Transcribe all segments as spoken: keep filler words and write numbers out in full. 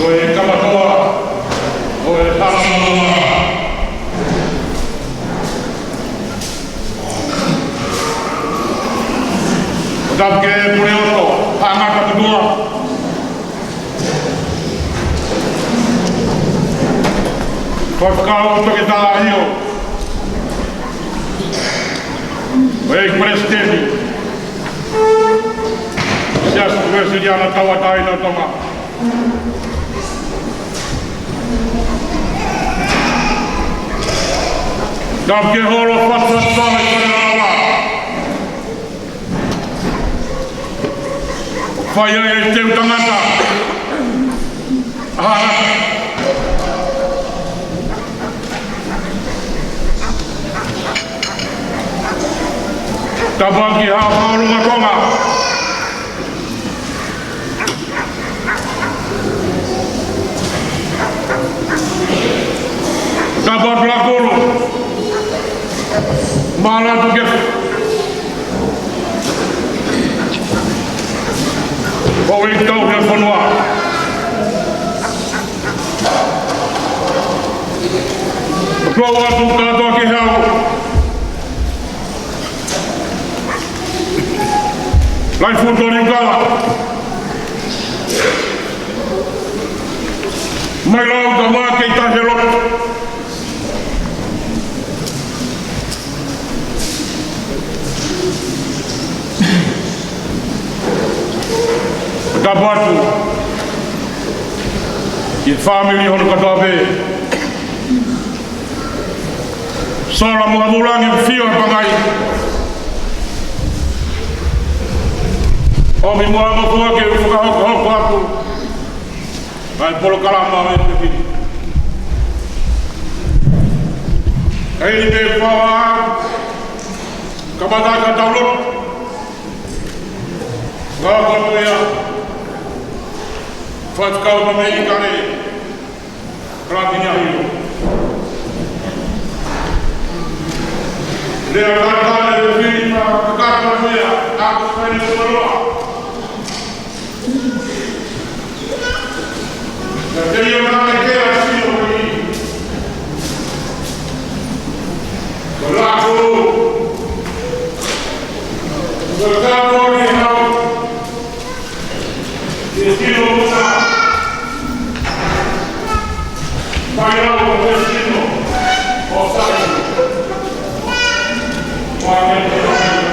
Ko e kamatoa ʻo e Hala Manuʻa. Tapu ki he Puleʻoto, Haʻa Ngata Motuʻa. Faifekau Toketā ʻAhio. ʻEiki Palesiteni Siasi Uēsiliana Tauʻatāina ʻo Tonga. Tapu ki he holo fakafaifekau ʻi Fale Lava. Fai ai e teu tangata. ʻA, tapu ki he Haʻa Fakaʻolunga Tonga. Tapu atu Lakulu. Mālō atu ki he houʻeiki tau ʻo e fonua. Tuʻu atu kātoa ki he hau. Laifu Toliukava. Mai lau ka mā kei tahi loto. Tapu atu ki he fāmili hono kātoa pē. Sola mo Hamulangi, Fio, Pangai. ʻOmi mo ʻAngafua ke u fakahokohoko atu ʻa e polokalama ʻo e pepini. Ka hili pē fava, kamata ka tau lotu. Ngā koto ia, fatikau ma mei kare. Rākini ʻAhio. Lea kātaki e fili ma kakata mea, ako kaine koloa. Ka te ia nā ke a sio mai. Ka lako. Ka kātaki hau. Ke sino muta. Mai lau ke sino. ʻO sai. Mai ke sino.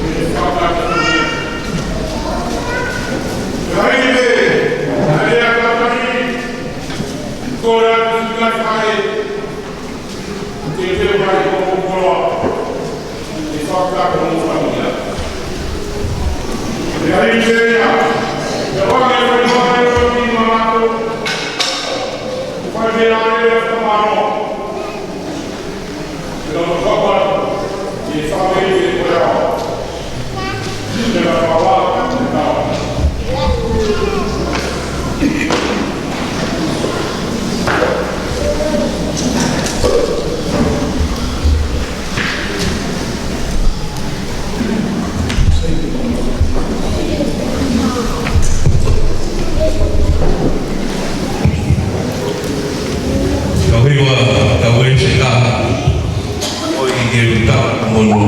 Ke fakataki. Rai ke. Rai ke fakataki. Ko e atu ki he kai fai. Ke ke mai ko ko koloa. Ke fakataki mo fāmili. Ke ai ke ia. Ke ʻoange ko e fai ko e ki mamato. Fai ke ʻai e whakamālō. Ke lau fakataki. Ke fāmili ke koe au. Ka hiva ka uese ka ʻoi ke uta mono.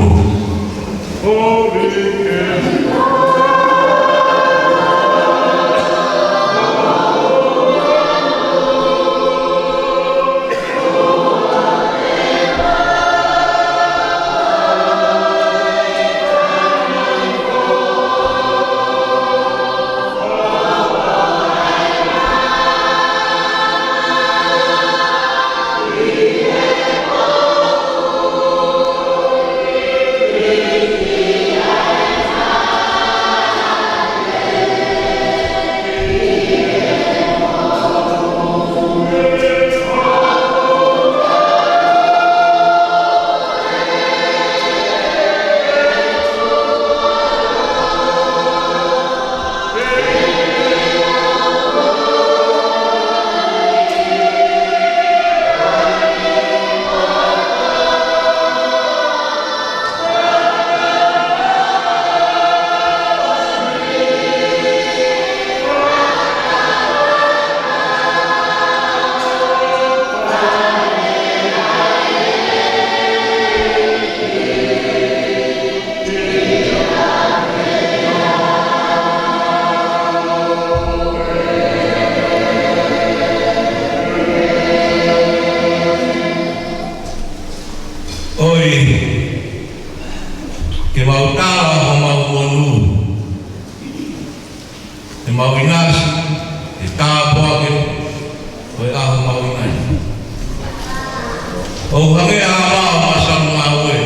ʻOku hangē ha ʻaho maʻa Salu Ngāue,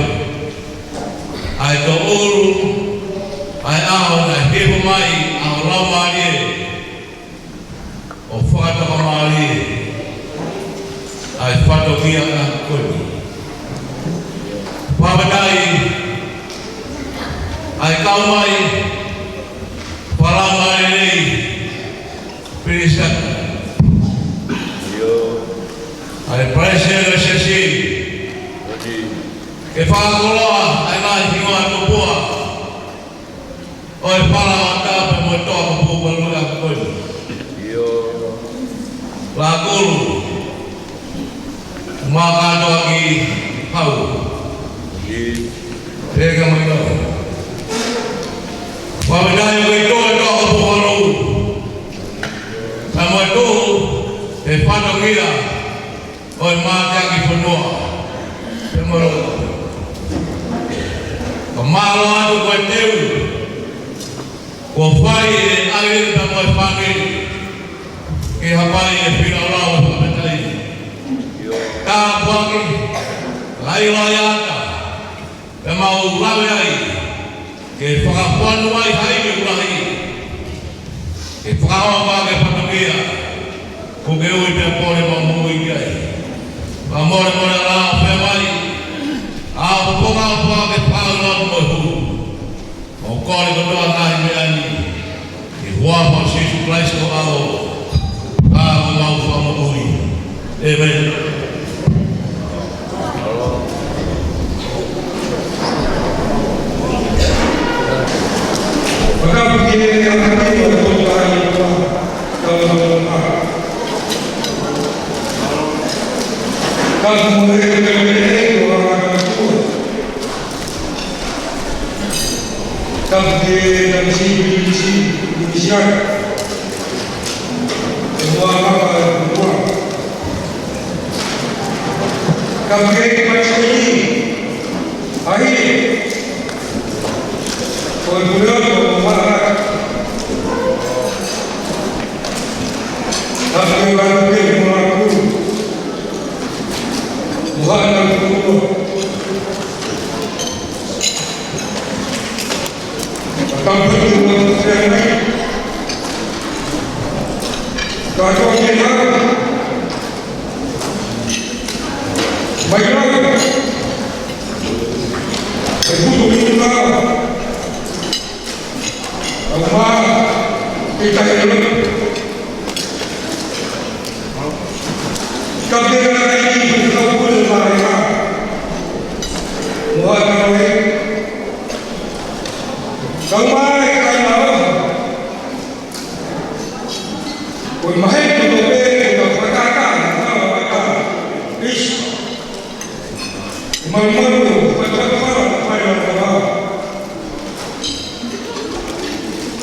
ʻa e tōʻulu ʻa e ʻaho naʻe hifo mai ʻa e Laumālie ʻo fakatokamālie ʻa e fatongia ko eni. Fakafetaʻi ʻa e kau mai fakalaumālie nei, Pilisita, ʻa e Palesiteni ʻo e Siasi, ke fakakoloa ʻa e ngaahi hingoa tupua ʻo e fala ʻo Ata pea mo e toʻa ko Puvalu ʻa ko eni. Lakulu, Makatoaki, Hau. Pea ka mai kau. Fakafetaʻi ʻoku kei toʻa e toʻa ko Puvalu, pea mo e toʻa e fatongia ʻo e mateaki fonua. Pea mo e loto. Ka mālō atu ko e teu kuo fai ʻe ʻAileni pea mo e fāmili, ke hapai e finau lau ʻo e fakafetaʻi. Tāpuaki, lailai ata, pea mau lave ai ke fakafonu ai ha ivi ʻoku lahi, ke fakaʻofa ke fatongia, ko ke ui pea pole mau moʻui ki ai. Fakamolemole ʻa e lau fai mai, ʻa e pongaponga ke fakaʻaonga mo e hū. ʻOku kole kotoa ngaahi meʻa ni ʻi he huafa ʻo Sīsū Kalaisi ko homau ʻAlo, ka ko homau Fakamoʻui. ʻĒmeni. Matapu ki he ʻAlo ko e Tolu Tahaʻi Ua, tau tau tau. Tapu mo e ʻEiki ko e ʻEiki ʻo e ʻAlo ko e ʻAlo. Tapu ki he Tamasiʻi, Pilinisi, Pilinisiana, ʻo e Moʻunga Papa ʻo e Fonua. Tapu ki he Palesiteni, ʻa ia ko e Puleʻanga ʻo Moʻunga Papa. Tapu ki he Palesiteni, Moʻunga Papa. Moʻunga Papa. Kau mai, kainga ʻofa. Ko e maheni kotoa pē, ko e fakakākā, ko e fakakākā. ʻIsi. Malumalu, ko e fakakākā, ko e fakakākā.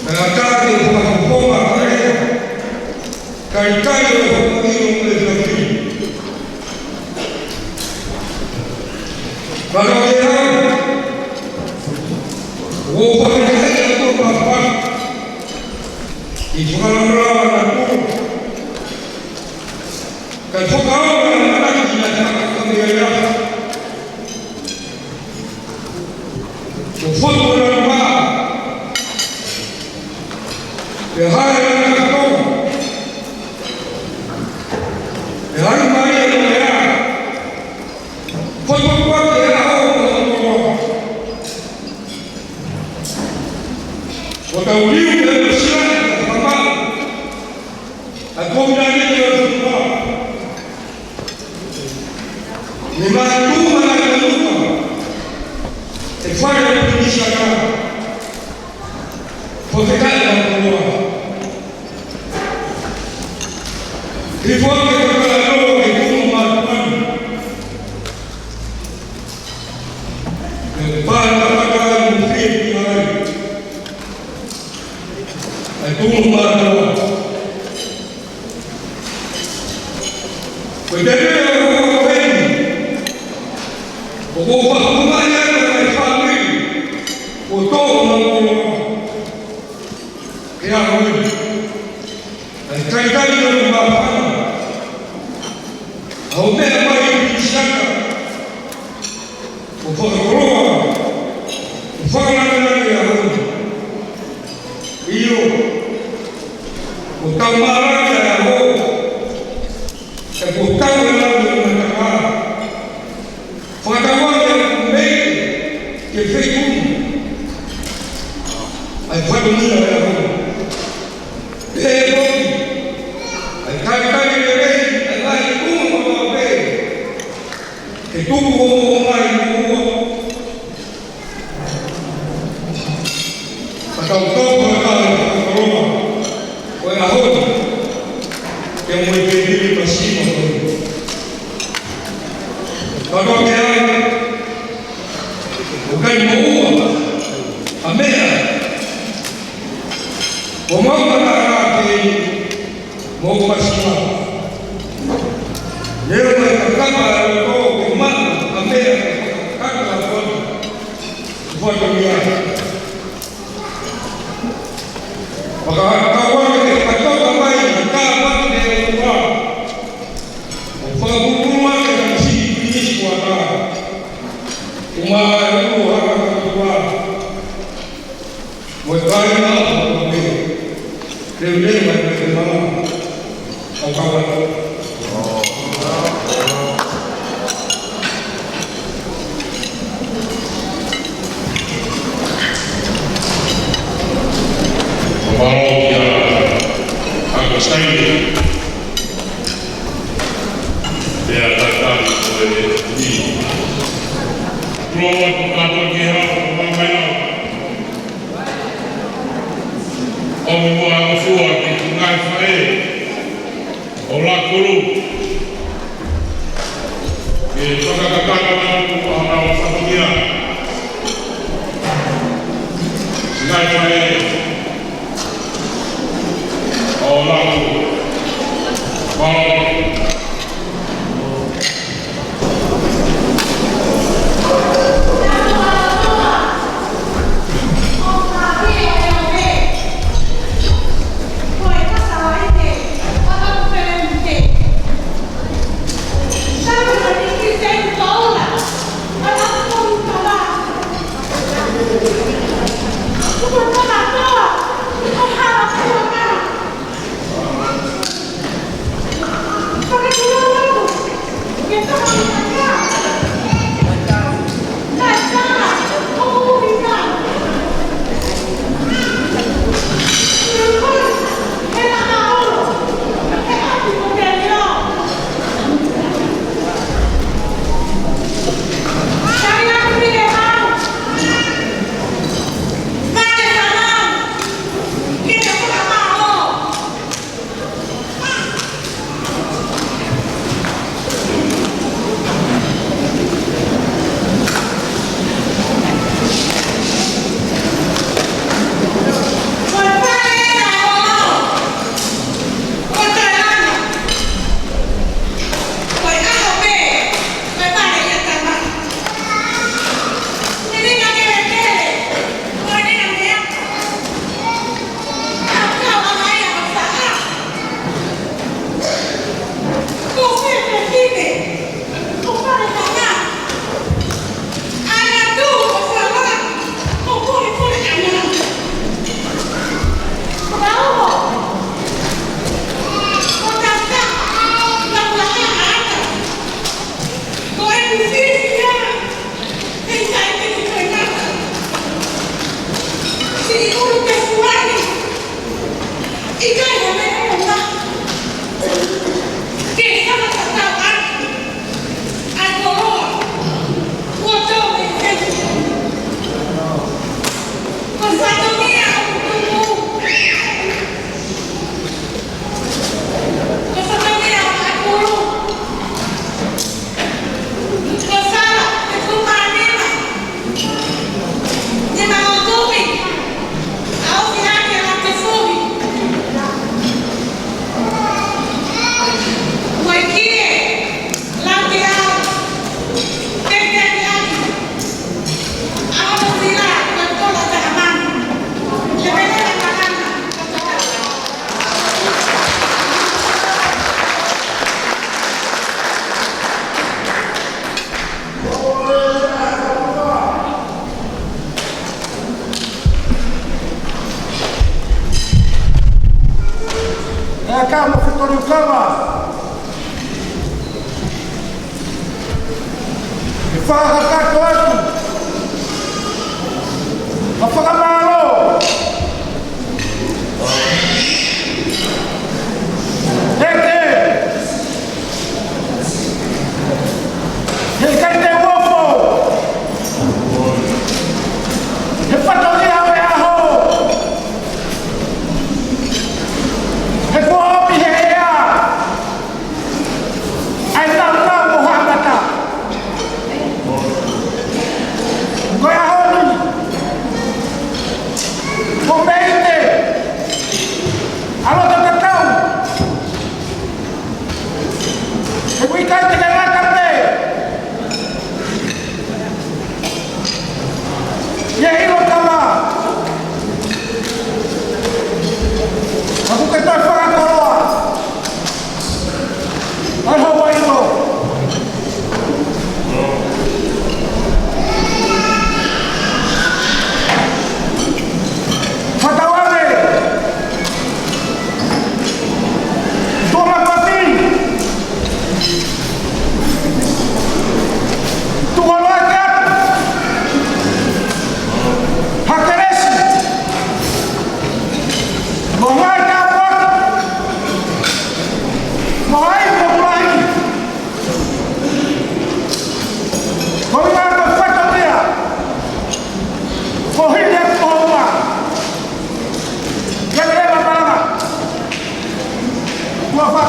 Naʻa ka te u fakafofonga, ko e kaikai ʻo e fakaʻilo ʻo e fakaʻilo. Ka ko e hā, ʻoku ou fakahā atu ʻa e papa ʻi he fakalakalaka ʻa e kolo. Ka ko e fakaʻofa ʻa e manatu ki he fakakākā ia. Ko e fotu ʻo e lanu mā. ʻE hae ʻa e lanu mā. ʻE hae mai ʻa e lanu mā. Fotu ʻa e lanu mā. Ko e tau liu ʻe ʻo sila ʻa e lanu mā. ʻA e kōmina ni ʻo e fonua. Ne mātuʻa na ka luka. ʻE fai ʻa e Pilinisiana. Fakafetaʻi ʻa e fonua. ʻI he fonua ke fakaloa ʻe he kōmina mātuʻa ni. ʻE fai ʻa e fakaloa ʻi he fonua. ʻA e kōmina mātuʻa. Ko e taimi ʻoku ou ʻi heni, ʻoku ou fakaʻapaʻapa ʻi he fāmili ʻo e tō ʻo e koloa. Ke ʻaho ni, ʻa e kaikai ʻo e māfana. ʻA hoʻo meʻa mai ʻi Pisiana, ʻo fakakoloa, ʻo fakalāngilangi ʻa e ʻaho ni. ʻIo, ʻo tau mālanga ʻa e ʻaho, ʻe kuo tau e langi ʻo e matapā. Fakatauange ʻoku mei ke fekumi ʻa e fatongia ʻo e ʻaho ni. Pea ʻe foki ʻa e talitali lelei ʻa e ngaahi tuʻunga kotoa pē ke tuku hoʻomou ngaahi moʻua. Ka tau tau fakataha ʻi he fakakoloa ʻo e ʻaho ni, ke mo e tēpile masima ko ē. Ka ko e ʻai, ʻoku ʻikai moʻua ha meʻa, ʻoku mau mata ʻā pē mo e masima. Leo mai ka kapa ʻa e loto ke maʻu ha meʻa ke fakakakato ʻa e fatongia. Fakakakato ʻa e ke katoka mai ka mate e ua. ʻO fakapupulu ʻa e ka siʻi pinisi kuata. Uma e ua haka katoa. Mo e kāinga ʻo e pē. Leuleu mai pē ke mala. ʻAu kau atu. Mālō kia Uncle Stanley. Pea talitali ko e ni. Tulo atu kātoa ki he ʻaho, ko e mamae ʻaho. ʻOmi muʻa ʻa e ʻofa ki he ngaahi faʻē ʻo Lakulu. Ke fakakakato atu ʻa honau fatongia. Ngaahi faʻē ʻo Lakulu. Mālō. Kama. ʻE fakakakato atu ʻa e fakamālō. He ke, he kai te uofo. He fatongia ʻo e ʻaho. He kuo ʻomi he ʻea ʻa e naunau mo haʻa mata. Ko e ʻaho ni, ko Mei te ʻa loto tatau. He ʻoku ʻikai te ke ngata pē ʻi he ʻilo, Kama. Ka kuo ke toe fakakoloa ʻa e houʻeiki. Fakatauange. Tuʻa Maʻa Pāti. Tuʻa Loa Teapu. Hakelesi. Mo Ngaahi Tāpuaki. Mo Haʻi mo Kulahi. Ko ia ko e fatongia. Ko hili atu ko houa. Ia lele mamalama. Ua fa.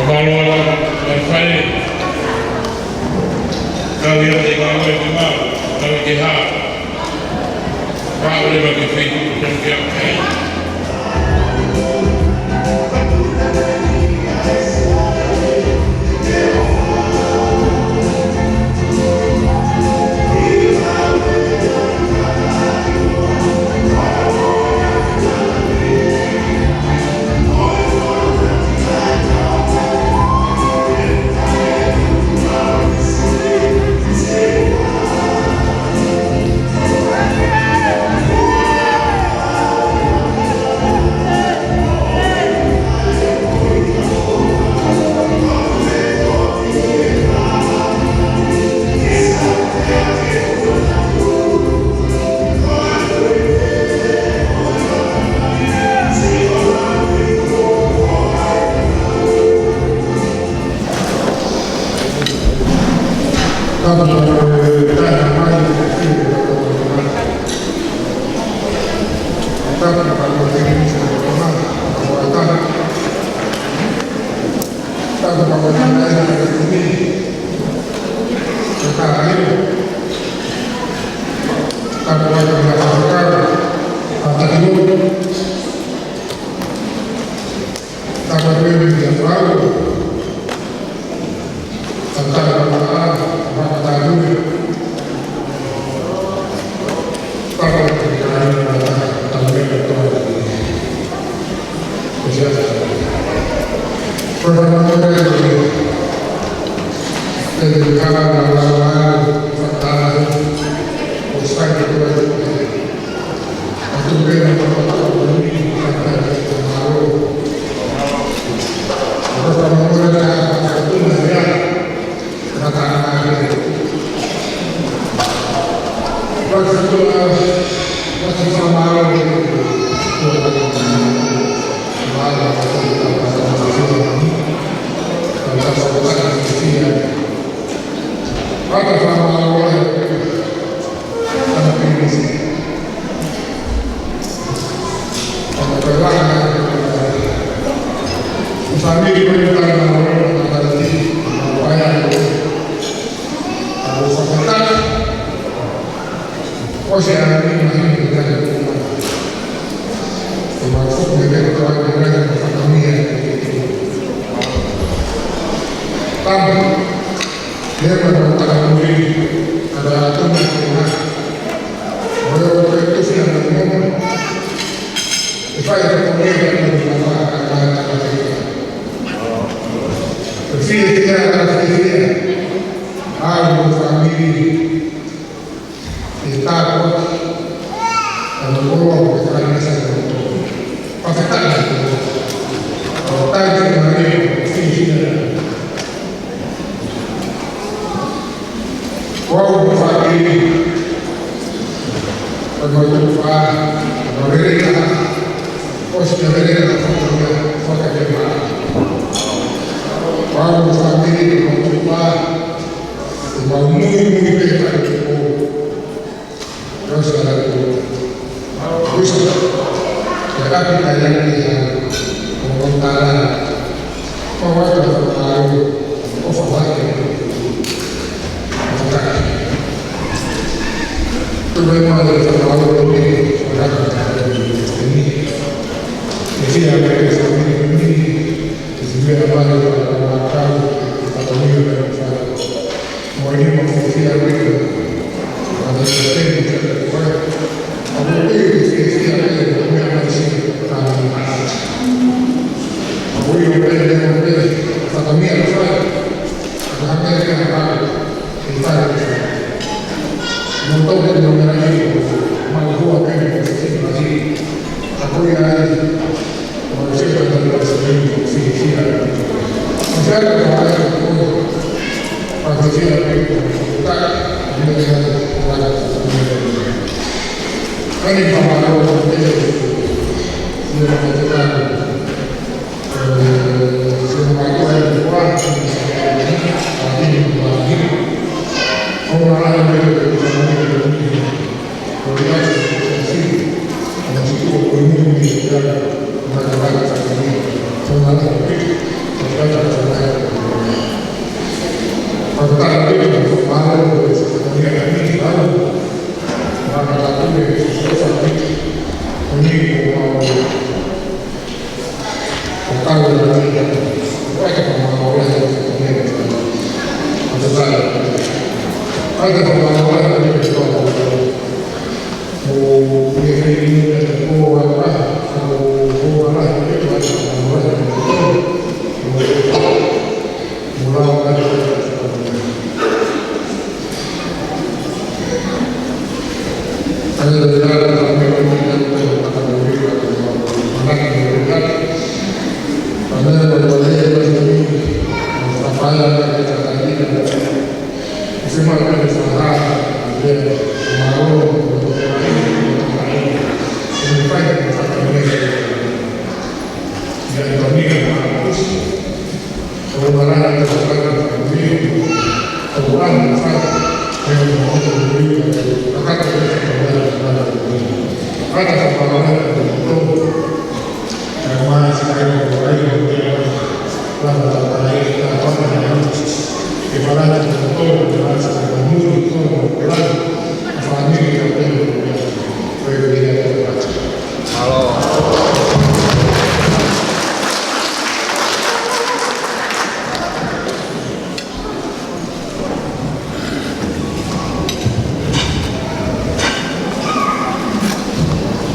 Ko mālō ʻa e fai. Kau ia te kau e te mau, kau ke hā. Kau le ma ke fai, kau ke hā. Fāmili ko eni, tau ʻofa atu ki he ʻOtua, ʻoku fakataki. ʻOsi ʻa e ʻaho ni, mahino ko e taimi ʻoku mou ʻi ai. ʻOku mau foki mai pē ko e tau ʻi he ngaahi fatongia. Tapu. Leva mo takamuri, ʻa e ʻOtua ke na. ʻO e ʻo e tufi ʻa e momo. ʻE fai ʻa e tō mei ʻa e momo ʻa e ʻa e ʻa e ʻa e. ʻE fiefia, ʻe fiefia. ʻA e mo fāmili. ʻE tāpuaki. ʻA e mo kolo, ʻe fai mesa ʻa e momo. Fakataki. ʻO tai ke maria, ʻo fiefia. Ko au mo fāmili, ko e mau tufa, ko e mau lelei taha, ʻosi ke lelei taha, ko e mau fakakema. Ko au mo fāmili, ko e mau tufa, ko e mau muimui pē taha ki he ʻOtua. Ko e sala ko Kusa, ʻa e ʻapi kai laki ia, ʻo ʻo tala, ʻo ʻo ʻo ʻo ʻo ʻo fawai, ʻo fawai. Tuku e mā le fawai ʻo ni, ʻo raka ka ʻo ni, ʻe fia mai ke fawai ʻo ni, ʻe fia mai le fawai ʻo ni, ʻe fia mai le fawai ʻo ni. Mo e ni mo fia wiki. Ana te teni te te koe. Amo te te fia fia te te mea mai si ka ni. Amo i o pe ne o pe. Fakamia ka fai. Ka hanga e ka ka. I fai. Mo tau ke no mea ni. Ma hua pe ne o fia fia. Ako i ai.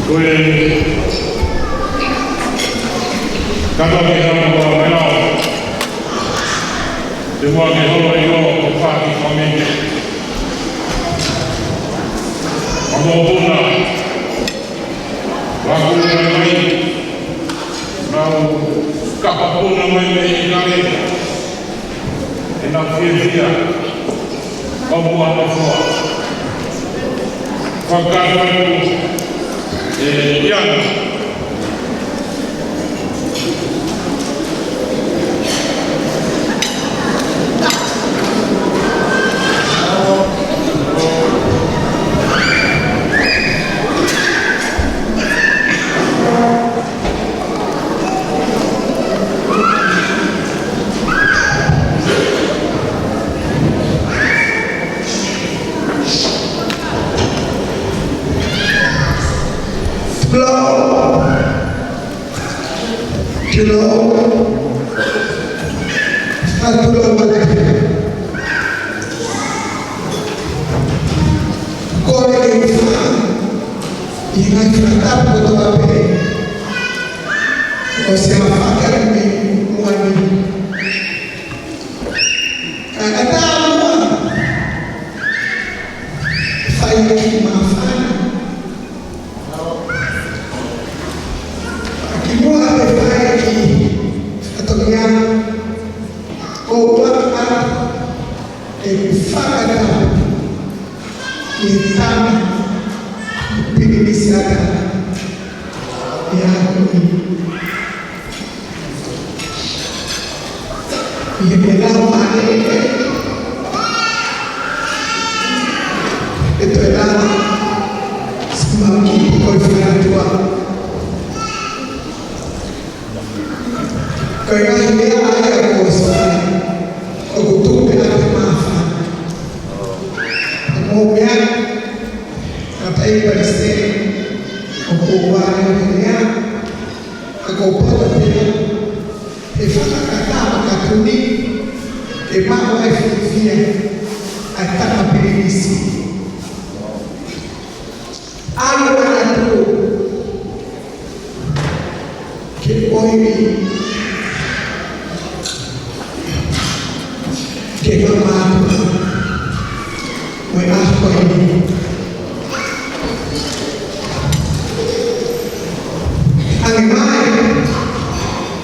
Ko e kata ke hana kua mai nao. Te mua ke holo i o ko faki kome. Mamo puna. Waku mai mai. Mau kapa puna mai mai i kare. ʻE na fiefia, ʻo mua na fua. Fakakātoa atu, ʻe, ʻi ana. Tulou, fakatulou atu. Kole ke u fakahā ʻi he ngaahi fakatapu kotoa pē ʻoku ou maʻu mei muʻa ni. Ka ʻatā muʻa, fai ki māfana. Kimuʻa pea fai e kiʻi fatongia, ʻoku ou ʻoatu ʻeku fakatapu ki he tama Pilinisi ʻa e ʻaho ni. ʻI he meʻa ʻoku ʻi ai ʻa e toe lava, siʻi mau kiʻi pō ko e fakatua. Ko e ngaahi meʻa ʻa ia ʻoku ou sio ai, ʻoku tuku pē ʻa e māfana. Ko e meʻa, kapau ʻe palesiteni, ʻoku ou ʻai ʻa e meʻa, ʻoku ou poto pē ʻi he fakakata makatuni, ke maʻu ai e fiefia ʻa e tama Pilinisi. ʻAlu ʻa e ʻOtua ke ʻomi ke ka mātuʻa mo e ʻaho ko eni. Hangē mai,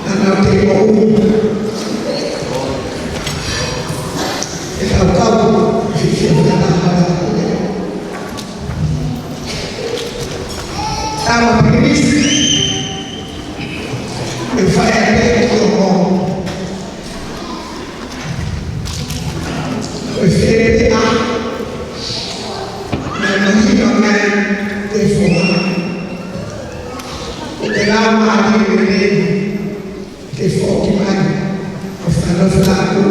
naʻa nau kei moʻui he kaukau fiefia fakataha. Tama Pilinisi, ʻe fai atu e kiʻi ongo. ʻE fēfē ʻa e mahino mai e foha? ʻOku ke lau mai lelei ke foki mai ʻo fanongo atu.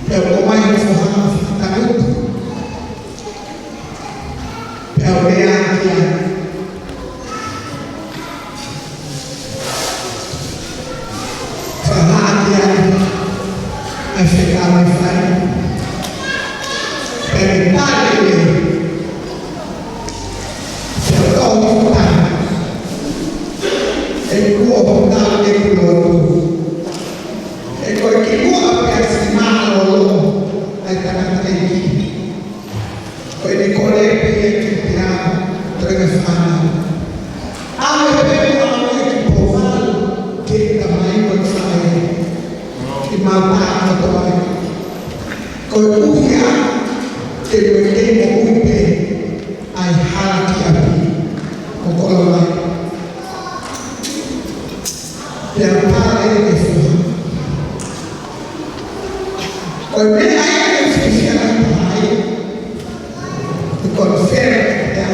Pea ʻomai e foha ʻo fakatangutu. Pea u lea ki ai. Fakahā ki ai ʻa e fekau naʻe fai. Pea u tali lelei. Pea u tau ni futa. ʻE kuo u tau ʻeku lotu. He ko e kimuʻa pē siʻi mālōlō ʻa e tangataʻeiki. Ko ʻene kole pē ia ki he peau, toe ke fānau. ʻAve pē mo ʻave ki Pouvalu, ki he tamai mo e faʻē, ki he maʻu taʻataʻa kotoa. Koeʻuhi ke u kei moʻui pē ʻa e hala ki ʻapi mo Kolomai. Pea pale e foha. Ko e meʻa ia ʻoku ou fiefia ai, ko e fēfē ʻa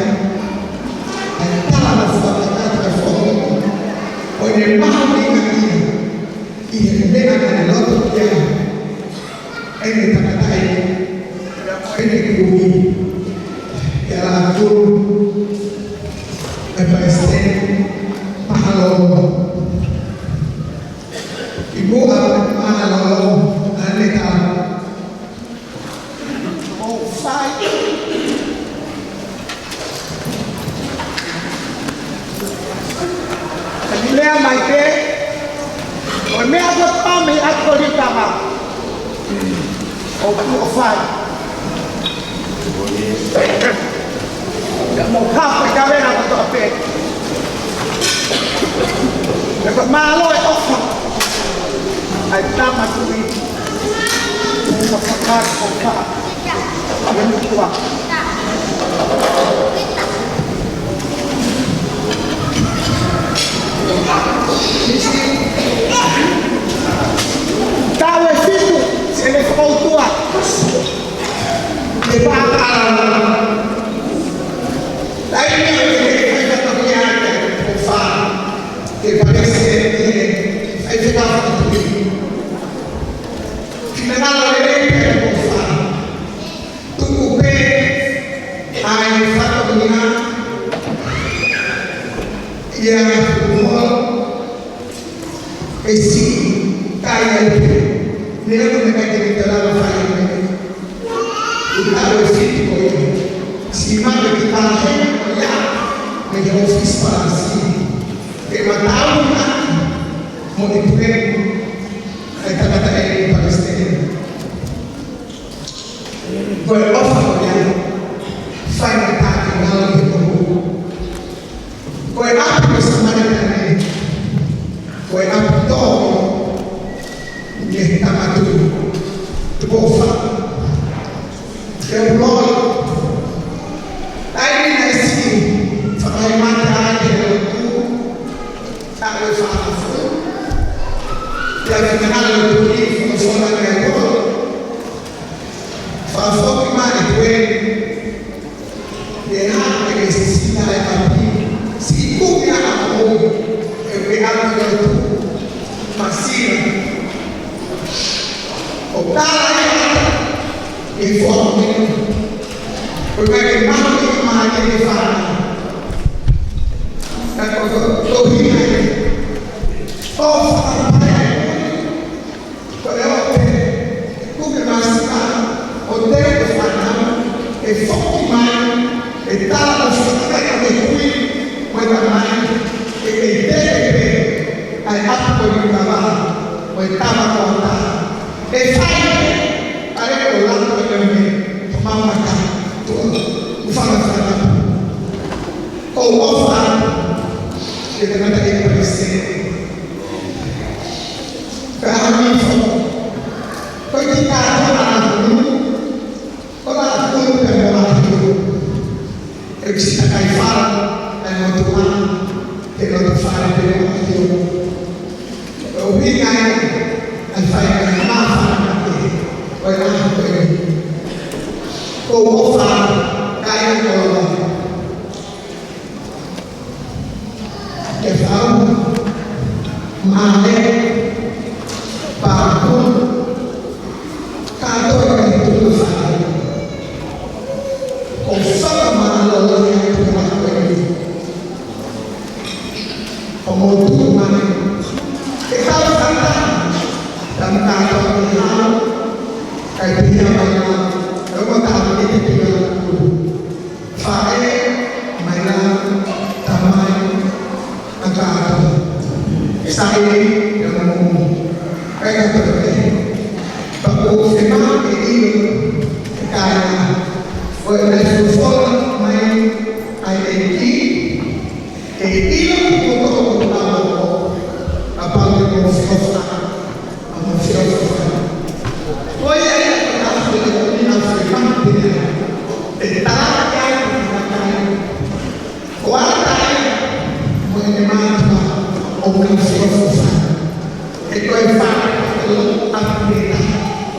e tala mo e fakatapu ʻa e foha. Ko ʻene mahuʻinga ia ʻi he meʻa naʻe loto ki ai ʻene tangataʻeiki, ʻene kumi, ʻa e lau atu ʻe palesiteni, mālōlō. Kimuʻa mālōlō, ʻa ʻene tala. ʻO fai. Ka ni lea mai pē, ʻo meʻa ko e pame atu ko e tama. ʻOku ou fai. Ka mo ka pe ka vena ko toa pē. Ka ko mālō e ʻofa ʻa e tama tuʻi. Ka fakako ka. Ka vena kua. Taʻu ʻe fitu, se le fokoutua. Ke pātala. Taimi ʻo ke fai fakakia ke fā. Ke palesiteni, fai fakakia. Finangalo lelei ke fā. Tuku pē ʻa e fatongia ia ʻo Siʻi kai ai pē. Neongo naʻe ʻikai ke ne toe lava fai ha meʻa. ʻI he taʻu ʻe fitu ko ia, siʻi maʻu e kiʻi vāhenga ko ia mei he ʻōfisi palesiteni ke ma tauhi ʻaki mo e puleni ʻa e tangataʻeiki palesiteni. Ko e ʻofa ko ia, faingataʻa ke ngalo he kohu. Ko e ʻapi ko Samaletane, ko e ʻapi tō mei he Tama Tuʻi, Tupou Fā. Ke u loi, taimi naʻe siʻi fakaemata ai e lotu, taʻu ʻe fāngofulu. Pea finangalo e Tuʻi, folofola ki ai, fakafoki mai e tuʻi. Pea hā e sisina e ʻapi, siʻi kumi ʻa ʻapi, ʻe ʻalu ki lotu, masina. ʻO tala e ata, ʻe fua mino. ʻO ka ke mahu ki ma ke ke fana. Ka ko ko ko hina e. ʻO fakapae. Ko e ʻope, kuke masika, ʻo teu e fānau, ʻe foki mai, ʻe tala ʻo fakakai ʻo e kui, mo e tamai, ʻe kei tele pē, ʻa e ʻapi ko e kava, mo e tama ko ata. ʻE fai pē, ʻa e ʻo lato e me, ko mamata, tuʻa, ʻu fanga fānau. Ko u ʻofa, ke tangataʻeiki palesiteni. Ka hami fo. Ko e kiʻi kātoa ʻa Kulu. Ko la Kulu pē mo la Kulu. ʻE kisi takai fala, ʻa e motuʻa, he loto fale pē mo la Kulu. ʻO hiki ai, ʻa e fai ʻa e māfana ke, ʻo e ʻaho ko eni. Ko u ʻofa, kai ko la. Ke fau, male, papu, kātoa e tuʻu fale. Ko fakamālō e tuʻu fale. Ko motu mai. Ke tau fata, tam kātoa ke hau, kai pihia mai la, e o mata ke te pihia la kulu. Faʻē, mai la, tamai, ʻa kātoa. Saʻili, ia mo. Kai kātoa ke. Pea ʻoku ou fiemaʻu ke ʻilo, ke kai la. ʻO e meʻa folofola mai, ʻa e ʻEiki, ke ʻilo ki he kotoa ʻo e tau ʻo, kapau te mou feʻofaʻaki. ʻA mo fia fia. Ko ia ia ko e ʻaho ʻe ʻoni na fia mate ia. ʻE tala ia ki he kakai. Ko ata ia mo e mātuʻa ʻo mo fia fia. ʻE ko e fā ʻo ʻapi pē.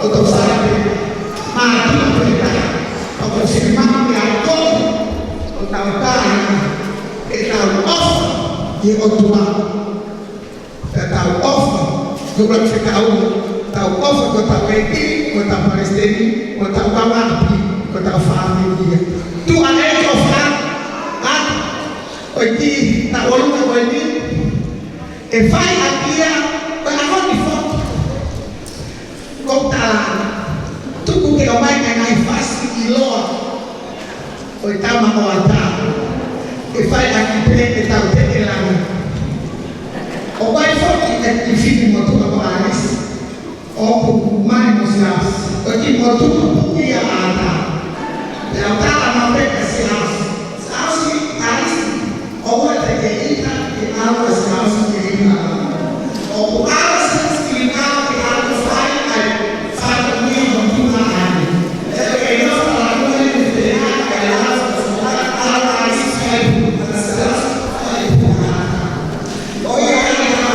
ʻO to fā pē. Mātuʻa pē. ʻO ko fia mate ia ko. ʻO tau kai. ʻE tau ʻofa. ʻI he ʻOtua. Ka tau ʻofa, ko e fekau, tau ʻofa ko tau ʻeiki, ko tau palesiteni, ko tau kau ʻapi, ko tau fāmili ia. Tuʻa e ʻofa, ʻa, ʻo e kiʻi tau ʻolunga ko eni, ʻe fai ʻaki ia, ko e ʻaho ni foki. Ko tala, tuku ke ʻomai e ngaahi fasi ʻiloa. ʻO e tama ʻo ata. ʻE fai ʻaki pē ʻe tau te ke lama. ʻO ʻai foki e kiʻi fili motuʻa ko Alisi. ʻOku mai mo Siasi. ʻO e kiʻi motuʻa puki ʻa ata. Pea tala ma pē ka Siasi. Siasi, Alisi. ʻOua te ke ʻita ke ʻalu ʻa Siasi ke ʻita. ʻOku ʻalu ʻa Siasi ke ʻita ke ʻalu fai ai, fai ko ia mo tuna ai. ʻE ke ʻilo fala ko e te te haka e ʻalu fai ʻalu ʻa Siasi fai pu, ʻa Siasi fai pu. ʻO ia ai ʻa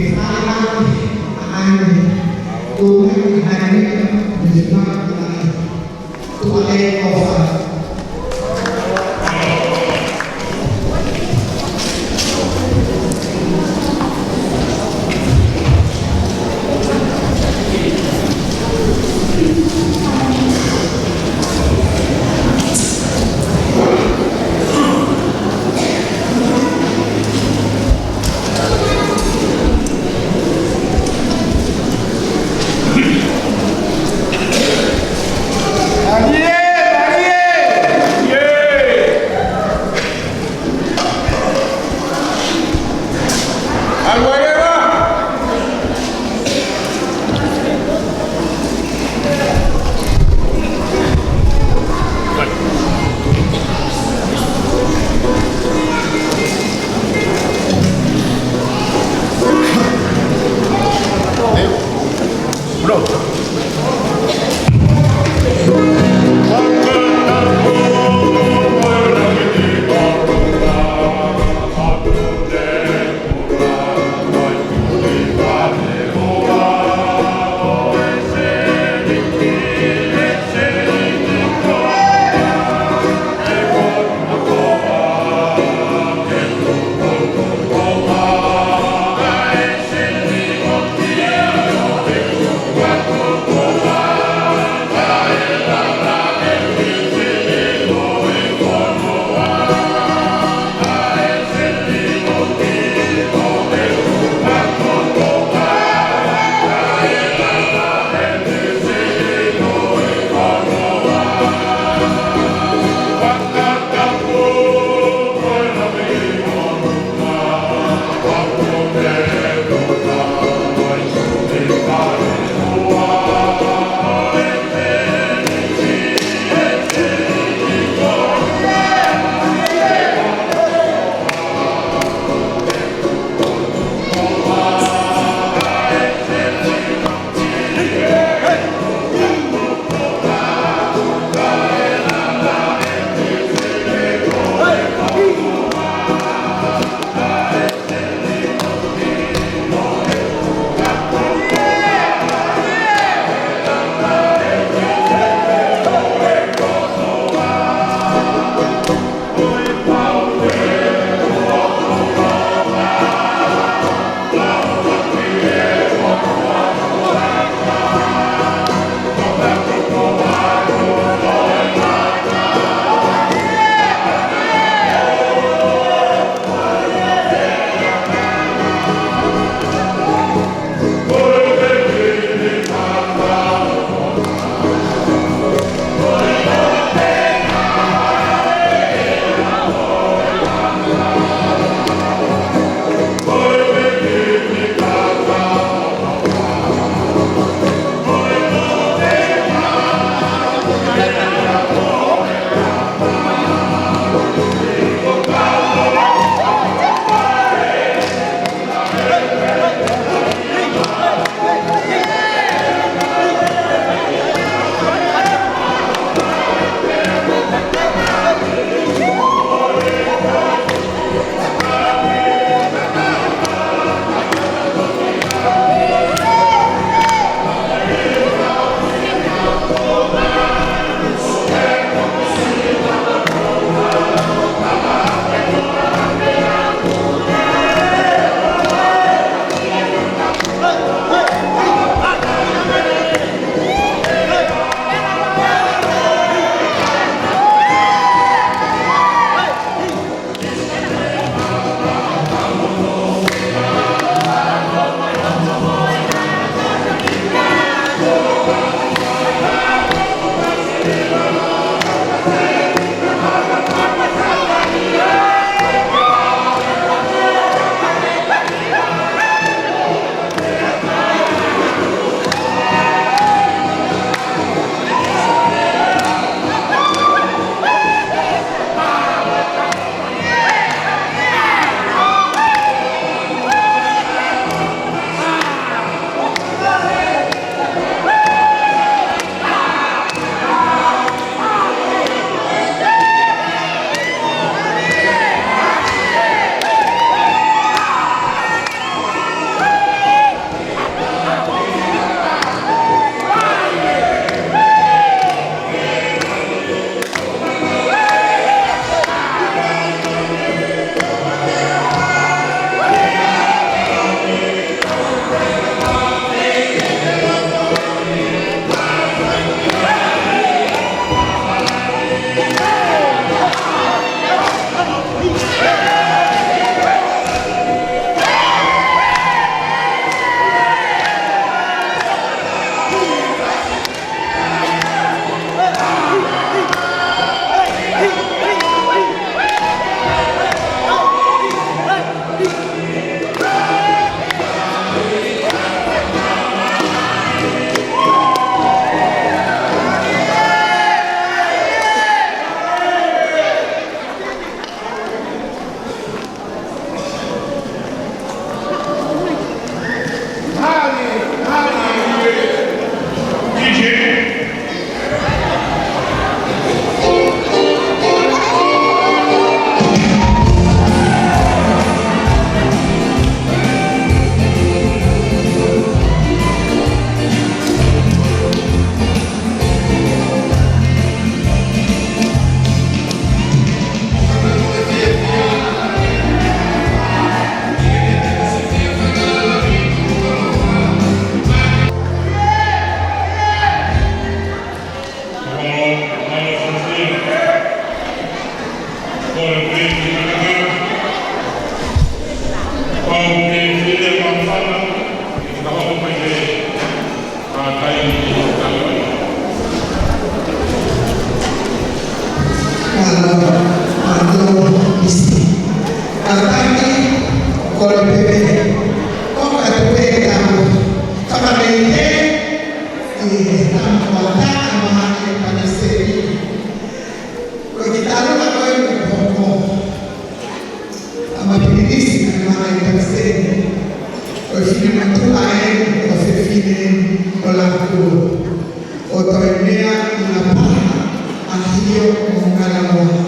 ʻi Lapaha, ʻAhio mo Ngalamoa.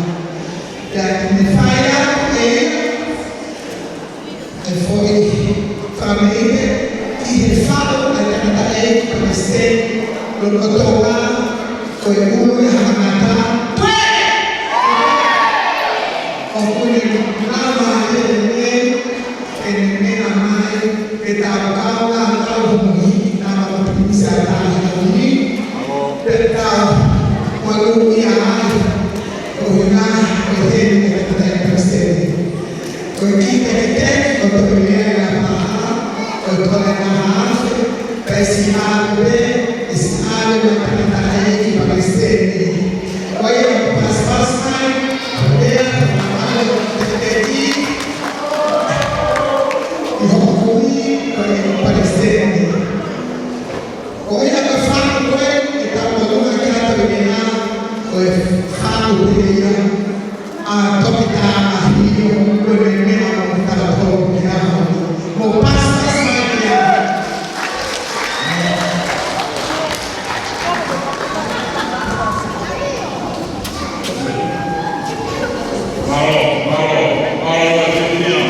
Pea te ne fai atu ʻe ia ʻa e foʻi fakameʻite ki he faʻu ʻa e tangataʻeiki palesiteni, lolotonga ko e ʻulu ʻa e tangata. Toe! ʻOku ne lava ʻe he ʻEne, ʻEne meʻa mai, ke tau kau na kau humuhi, na ma ka pimisa tahi humuhi. Pea tau malu ia ai, ko hina, ko heni ke tau palesiteni. Ko e kiʻi teketeke ʻo Toʻilea ʻi Lapaha, ko e tolu nima afe, pea ʻe siʻi ʻave, ʻe siʻi ʻave mai tangataʻeiki palesiteni. Ko ia ʻoku pasipasi mai, ko ia ʻoku ʻave ʻo teketeki, ʻi hoʻo kui ko e palesiteni. Ko ia ko e faʻu ko ē, ʻe tau malu ʻa e kato i mena, ko e faʻu pē ia ʻa Toketā ʻAhio, ko e meʻa ʻoku tau tō ki ai. Mou pasipasi mai ki ai. Mālō, mālō, mālō, Sītia.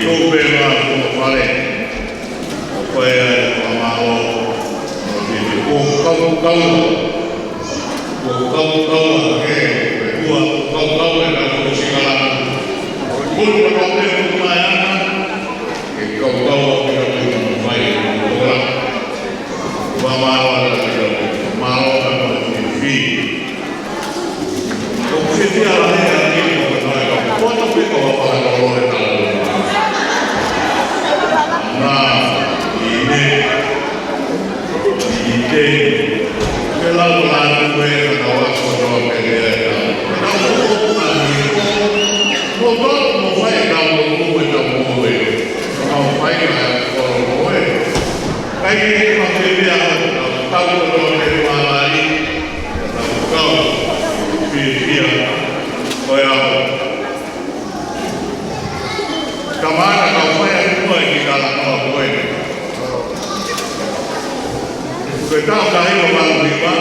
Ko e pē ngā ko fale. Ko e ai ko mālō. Ko e kau kau. Ko e kau kau ke. Ko e kau kau e ka ko e singala. Ko e kau kau e ko mai ana. Ke kau kau ke ka ko mai ko la. Ko mālō ana ke ka. Mālō ana ko e fi. Ko e fi ala ne a ni ko e ko e ko e ko e ko e ko e ko e na i ne i te ke lau la tu e ka wa ko no ke ke ka ko ko ko ko ko ko fai ka ko ko e ka ko e ka fai ka ko ko e. Kai ke ma ke vea ka ko ko ko ke ma la i ka ko ko fifia ko e au. Ka mana ka fai a kua i ki ka la ko ko e. Ko e tau ka hiva ma hiva.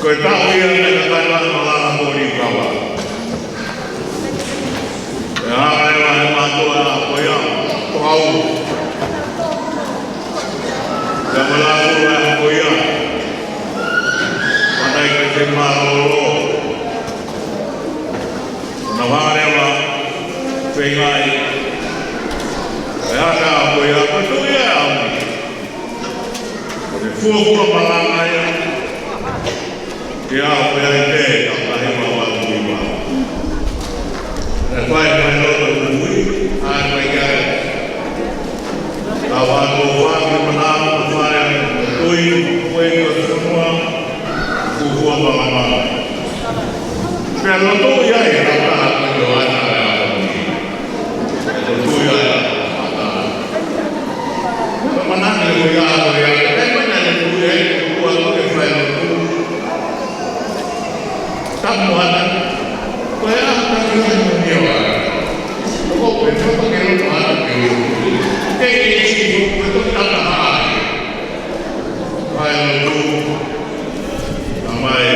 Ko e taʻu ia ne ka kai ma ma la ko ni ka wa. E hanga e wa he mātua ko ia ko au. Ka ma la ko ia ko ia. Mana i ka te mālōlō. Na hanga e wa feinga i. E hanga ko ia ko tu ia au. Ko e fuafua malanga ia. Ke au pē ai pē ka kahi ma wa ki ma. E fai mai loto kui, a e fai kia. Ka wa ko wa ki mana ko fai, kui, kui ko funua, fuafua malanga. Pea loto ia e ka ka ko ia ana e au. Loto ia e ka ka. Ka mana ko ia ko ia, e mana ko ia, ko ia ko e fai loto. Tapu ana. Ko e aha ka ki ai mo ni o ana. Ko pe ko ke lo ana ke o. Ke ke si ko ko ta ta ai. Ai lo tu. Amai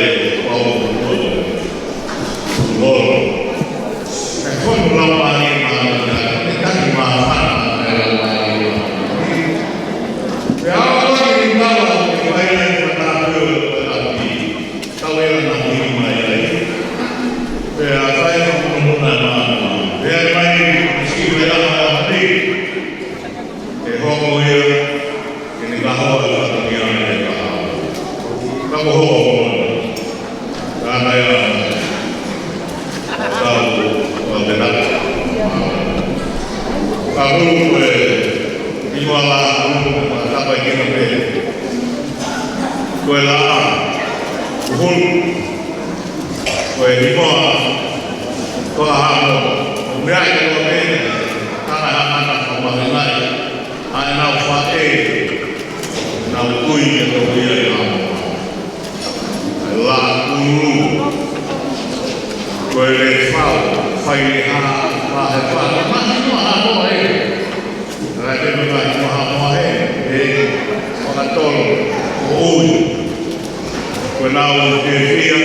pau ko. Lo. E ko no la ma ni ma na. E ka ni ma ha na e la ma ni ma. Pe a ko ni ma la ko ai na ta ko. Tau e na hili mai ai. Pea kai ka muna muna na. Pea mai si pea na ni. E hoko ia. Ke ni ka hoa ka ni a ni ka hoa. Ka ko hoa hoa. Ka na ia. Tau o te na. Ka hulu ko e. Ni ko ala hulu ka tapa i kina pē. Ko e la. Hulu. Ko e himoa, ko e hamo, ko e meʻa i ko e meʻa, tana hangana ko mahingai, a e nau faʻē, nau kui e ko ia i hamo. Ko e la kulu, ko e le fau, fai le ha, ma he fa, ma he ma hamo e. Rai te mena i maha moa he, e, whakatolo, o ui. Ko e nau te fia,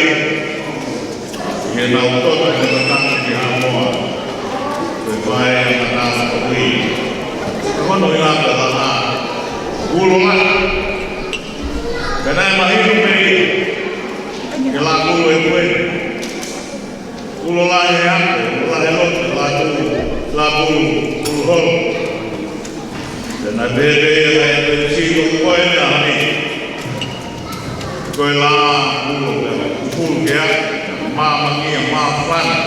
i e nau tota i e matanga ki ha moa. Ko e pae a matanga ko ui. Ko hono i ngata la a, ulo la. Ka nae mahino me i, ke la kulu e kue. Ulo lahi e ako, ulo lahi e loto, la tu, la kulu, kulu holo. Te na bebe e la e te siko koe na ni. Koe la ulo ke kulu ke a, mama kia mafana.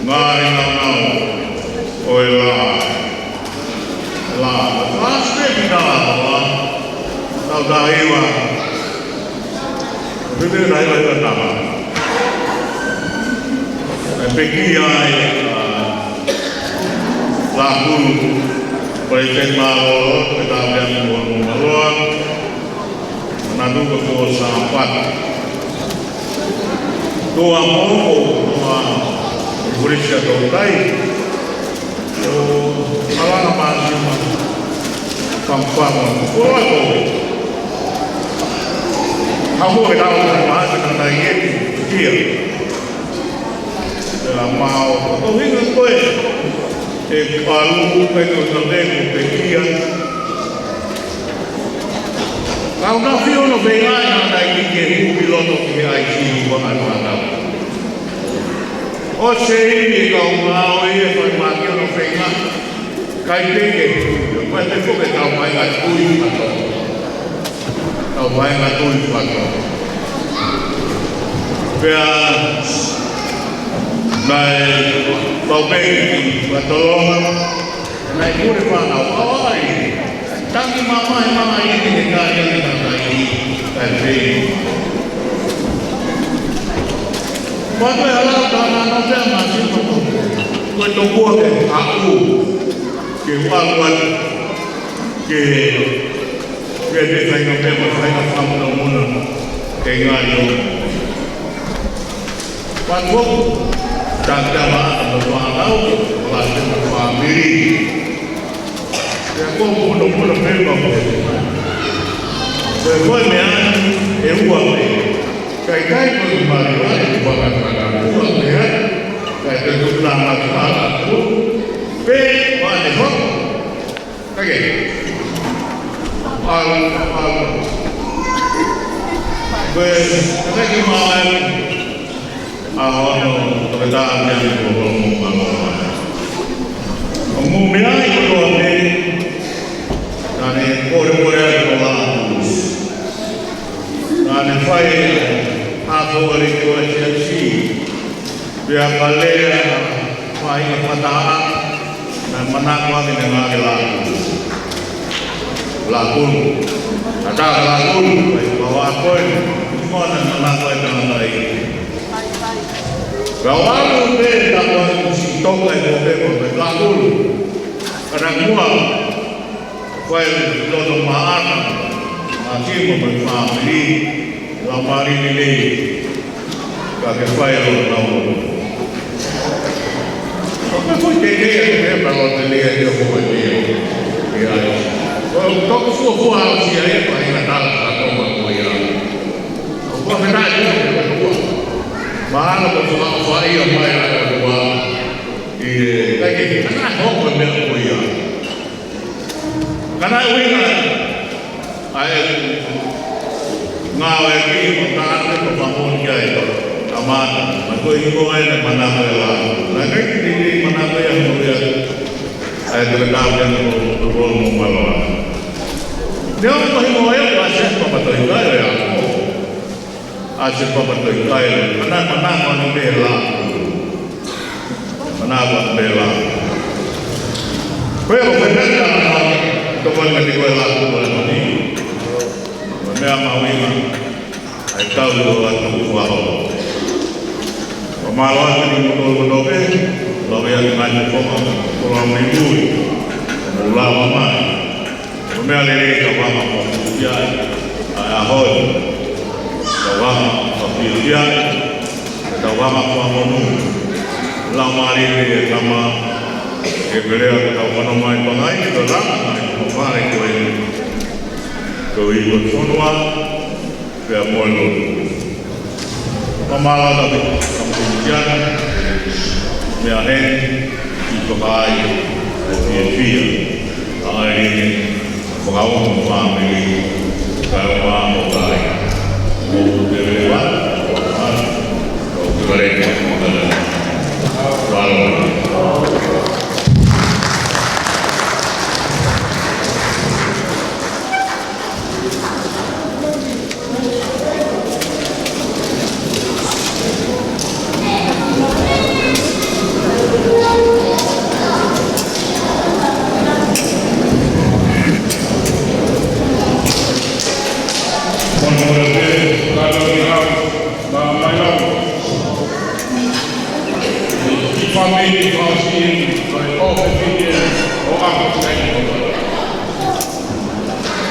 Ngari na nau, koe la, la, la ste ki tala la, tau tahiwa. Pepē rai rai rai tama. E peki ai, a, la kulu, ko e te ma o, ko e ta mea mo mo maloa. Na tuka ko sa pat. Tua mo, tua, Indonesia tau tai. Ko malanga māsima. Pampama. Ko la ko. Hamu e tau māsima tai e kia. Ia mao. Ko hinga koe. ʻE Palu, ʻe ko ka te ko pekia. Kau na fio no feinga ʻa e tangataʻeiki ke hū ki loto ki he ʻaisi ua ʻa e tangata. ʻOsi e ivi ʻe kau ngāue ʻe fai maki ono feinga. Kai peke, ko e te foke kau mai ngā tui pato. Kau mai ngā tui pato. Pea, naʻe, kau peke ki pato longa. Naʻe kure whana o ai. Tangi mamae mai ni he kāinga ni ka kai ni, kai peke. Pato e hala tāna no te ma si pato. Ko e tokua ke haʻu. Ke ʻalu atu, ke, ke te kai no te ma kai na whakamuna muna, ke ngari o. Patu, tangata ma, ʻa ma whanau, la te ma whamiri. Ke ko muna muna me ma mo. Ko e ko e meʻa, ʻe ua me. Kai kai ko e mari, ʻa e whakakaka, ua me, kai kai ko na ma ka, pe, ma ne ho. Kake. Alu, alu. Ko e, kake ki maʻu ai. ʻA hono, ko e tā mea ni ko hono mo mano. ʻO mo mea i ko loa me. Naʻa ne kore kore ai ko la. Naʻa ne fai, ʻa ko le ko a tia si. Pea ka lea, fai ka fataha, naʻe manako ake ne ngāue Lakulu. Lakulu. Ka tā Lakulu, ʻe kau ako ē, mo naʻe manako e tangata ē. Ka ʻalu pē, tā ko e si toka e ko pē ko pē Lakulu. Ka na mua, Fai loto maʻana, ʻa kimo mo e fāmili, la mari ni nei, ka ke fai loto nau. Ko me fui ke ke ke ke pa loto ni e te o ko e ni e. Ia. Ko toku fuofua au si ai, pa ina tala ka toma ko ia. Ko ka fena ia, ko ka fua. Maana ko fua fai ia mai a ka fua. Ia, ka ke, ka na hoko e meʻa ko ia. Ka naʻe ʻuhinga, ʻa e, ngāue ki, ʻo ka ʻane ko Pangoni ki ai, ʻa Mata, ma ko i ko ai ne manako e la. Naʻe ʻikai ke te manako ia mo ia, ʻa e te ka te ko, ko mo maloa. Ne o ko i ko ai, ʻa se ko ma toi kai e ako. ʻA se papa toi kai, mana, mana, mana pē la. Mana, mana pē la. Ko e ko e pē la, tokoni ka te ko e la, ko e la ni. Ko e meʻa mahuʻinga, ʻa e kau ʻo atu kuo aho. Ko mālō atu ni mo tolu mo tope, lau ia ki mai mo konga, ko lau ni mui, mo lau mai. Ko e meʻa lelei ka vanga mo fiefia ai, ʻa e ʻaho ni. Ka vanga mo fiefia ai, ka vanga mo monū. Lau mālie e kama, ke pelea ka tau mano mai pangai, ka langa mai ko fale ko e. Ko i ko fonua, Pea mo e lotu. Pamala ka te kampukiana, mea he, i tokai, e fiefia, a e, fakaongo fāmili, ka o mā o kai, o te rewa, o mā, o te rewa, o te rewa.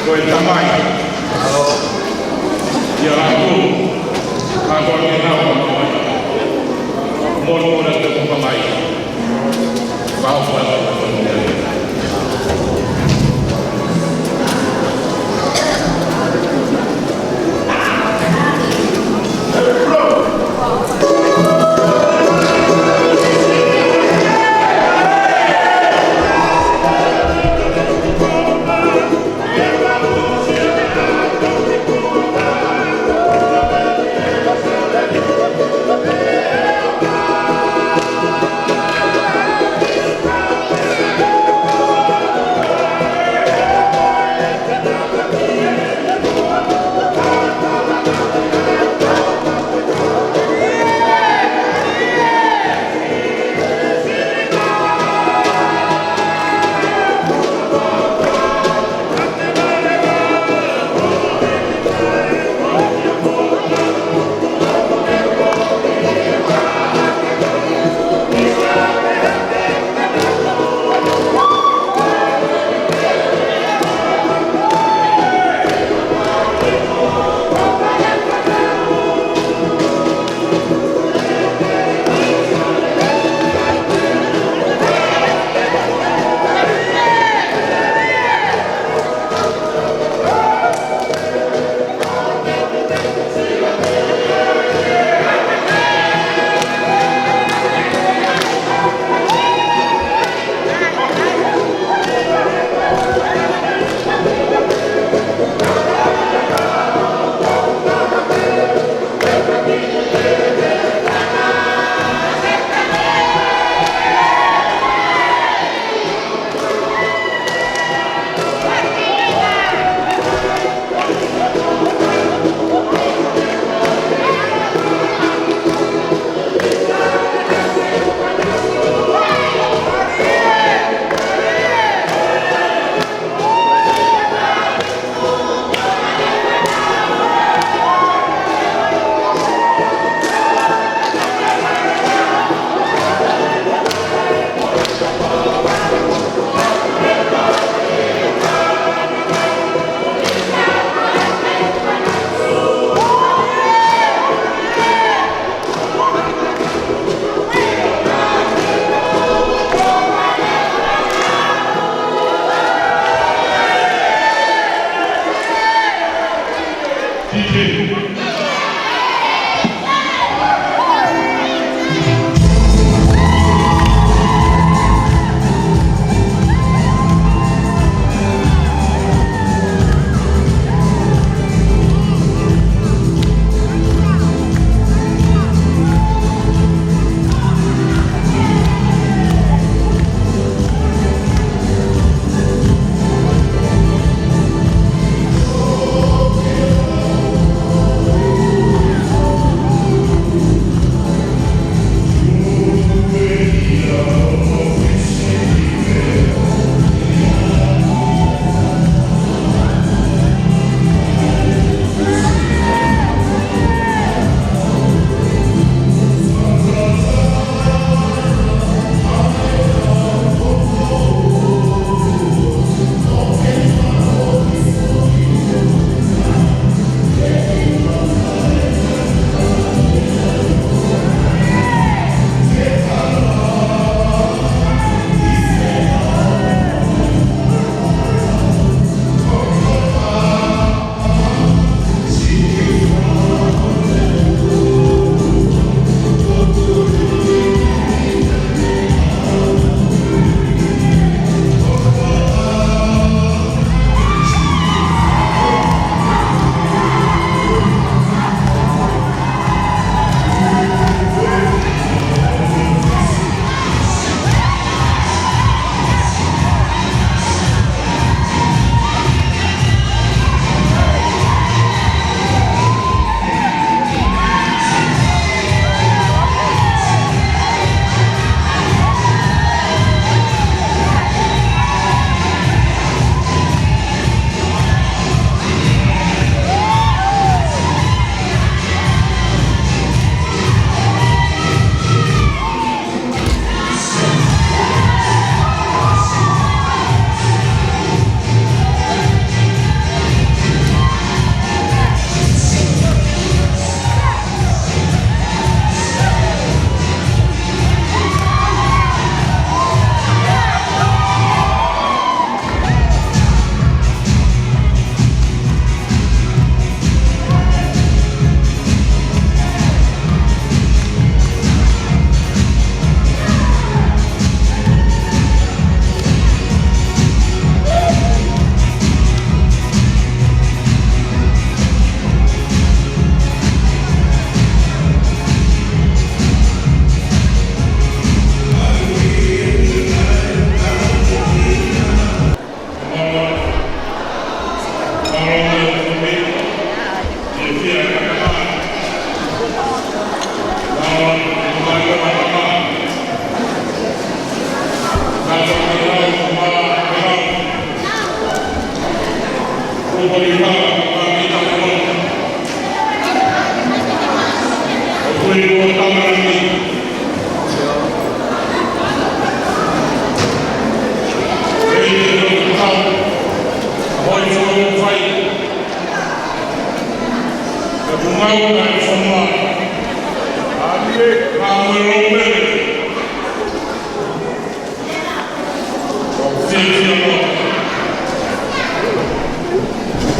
Ko e tamai. Ia aku. Ka ko e nau. Mō, mō na te ko tamai. Ka o fa.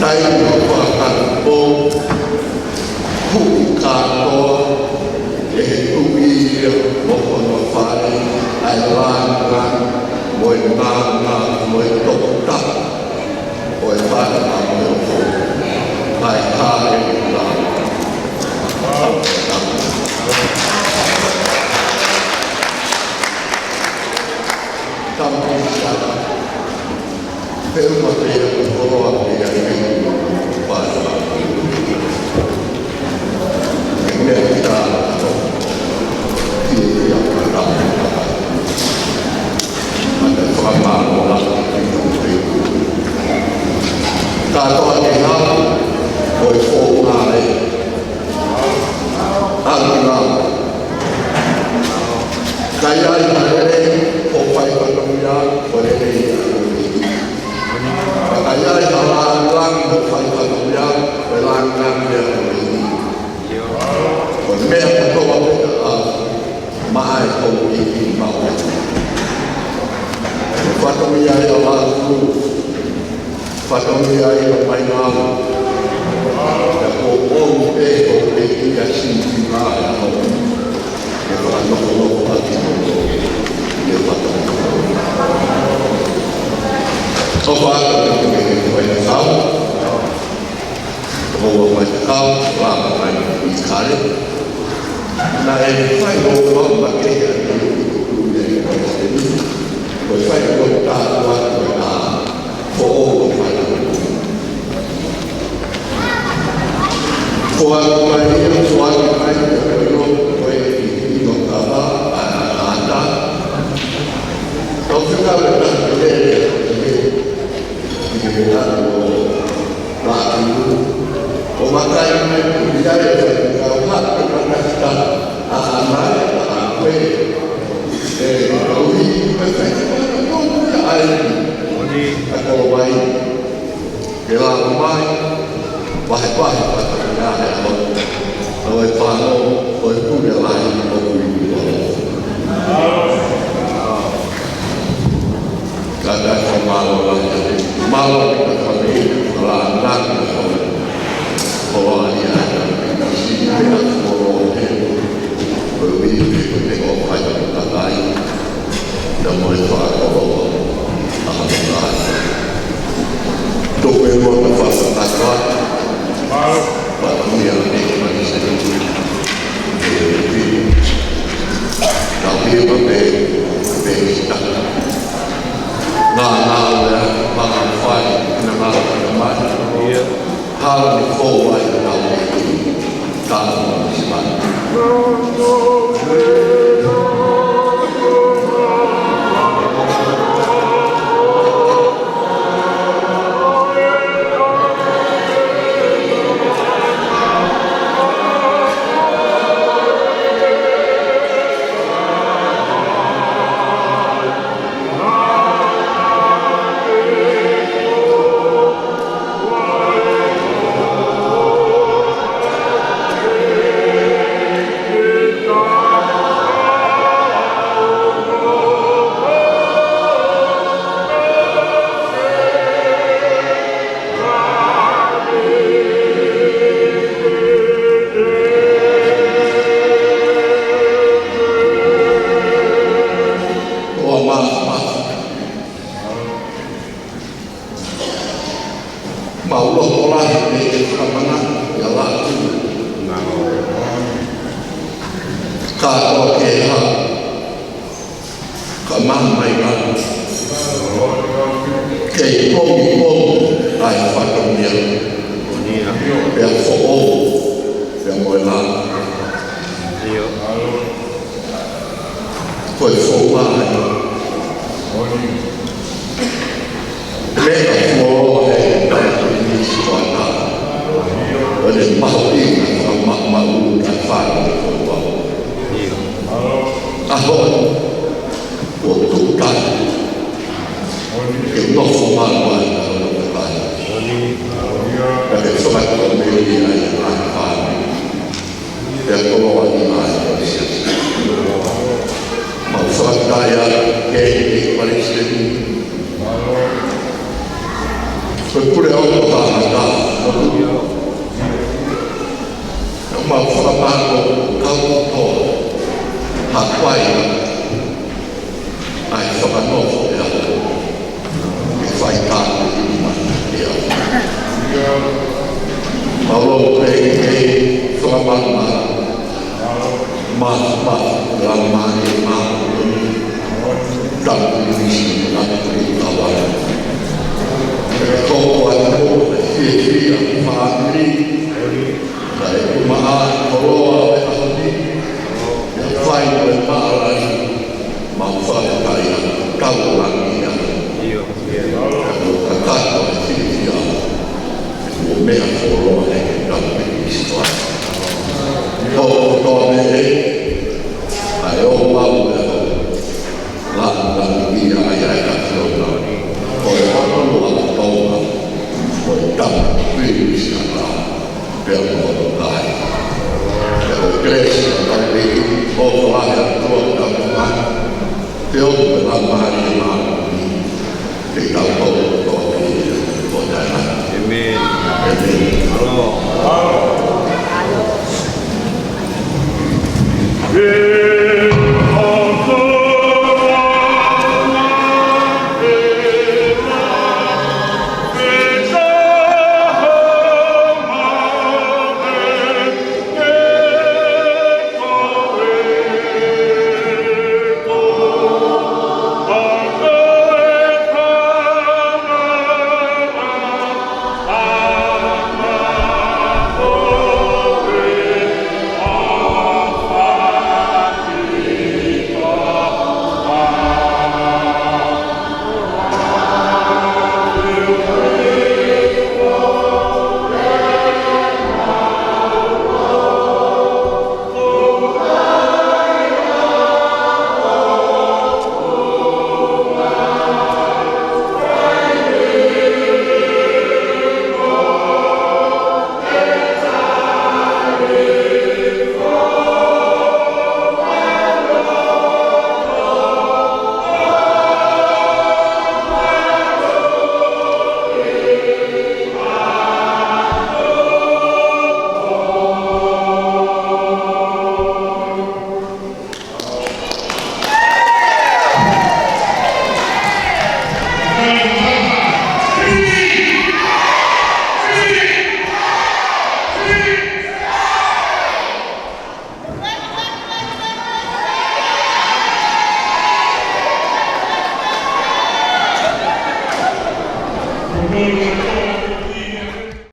Taimi ʻo e fakatapu, hui kātoa ʻe he Tuʻi ia mo hono fale, ʻa e langa mo e nganga mo e toputapu ʻo e fale ʻa e ʻOtua, ʻa e Hāʻele Langa. Tamasiʻi, pea ʻoku pehē ʻoku koloa pē ʻa e meʻa ʻoku pasa. Meʻa ʻoku Kātoa ke hā, ko e founga ē. ʻAlu ki lalo. Ka ʻi ai ha lelei hoʻo fai fatongia, ko e lelei ia. Ka ʻi ai ha lāngilangi hoʻo fai fatongia, ko e lāngilangi ia. Ko e meʻa kotoa pē ʻa maʻa e kau ʻEiki maʻu. Fatongia ia ʻo Lātū. Fatongia ia ʻo Mainau. Pea ko e ʻEiki ʻa Sīsū ʻa e ʻaho. Ke fakanofo ʻaki e fatongia. ʻOfa atu ke ke ke ke kau. Ko ua mai te kau, la mai i kale. Naʻe fai ʻo ua mai ke ia te u i kuku ia i kau te ni. Ko e fai ʻo ta ua ko e a ko ʻo ua mai. Ko a ko mai ia, ko a ko mai ia, ko e lo, ko e i, i no kava, a, a, a, ta. Tau fika le ta, le, le, le, le, le, le, le, le, Lātū. ʻO vakai mai ki ai e faifekau, haʻu pē mata kita, ʻa ʻana ē, ʻa ko ē. ʻE, ʻo i, ʻe fai, ʻo i, ʻa e, ʻa ko vai, ke lava mai, vahevahe, vahevahe, ʻa e ʻaho. ʻO e fānau, ʻo e pule lahi, ʻo kui, ʻo. Kātaki ʻo mālō lahi. Mālō ki he kau ʻEiki, ʻa e lāngilangi ʻo e koloa ia, ʻa e koloa he, ko e ui, ko e ʻofa ʻa e kakai, na mo e fakakoloa ʻa e kakai. Tō pē mo e fakakoloa. Mālō. Mālō ia, ʻe, ʻe, ʻe, ʻe, Tau pia pē, pē, pē, ngā, ngā, ngā, ngā, ngā, fai, ngā, ngā, ngā, mai. Ia. Hala ni fou ai, ngā, ngā, ngā, ngā, ngā, ngā, ngā. Mau loto lahi ʻi he fakamana ʻi a Lātū. Ka ʻoku ke hā, ka maha mai ka. Kei pongipongi ʻa e fatongia. Pea foʻou, pea mo e lā. Ko e founga ē. Meʻa fuoloa he taimi ni si kuata. ʻO ne mahuʻinga ka ma, ma u ka fai ko e pau. ʻAho, ʻo tukai. Ke nofo mai ai ka nofo mai. Ka ke fakatomeli ai ka fai. Pea koloa ni mai ʻo e siasi. Mau fakataia ke ke palesiteni. Ko e pule ʻo ka hata. Mau fakamālō kau kotoa. Hapai. ʻA e fakanofo ʻe au. Ke fai ka ʻi mata ʻe au. Mālō pē ke fakamālō. Mālō, mālō, mālō, mālō. Tapu ni si, tapu ni kawa. Ko atu, fiefia, fāmili. Kae ʻumaʻā e koloa ʻo e ʻaho ni, ʻi he fai ʻo e maʻalahi, mau fakataia, tau langi ia. ʻIo. ʻE ha fuoloa ʻe ke tau piki sitoa. Ko kotoa mei he, ʻa e ʻo mau e ʻo. Langa ki ai ai ka fiona. Ko e ʻono ua tonga. Ko e tama pili sika. Pea mo kai. Pea ko Kelesi ka tau piki. Ko ko lahi a tua ka tau kai. Te o pe la mari ma. Ke tau ko ko ko ko taina. Amen. Amen. Alo. Alo.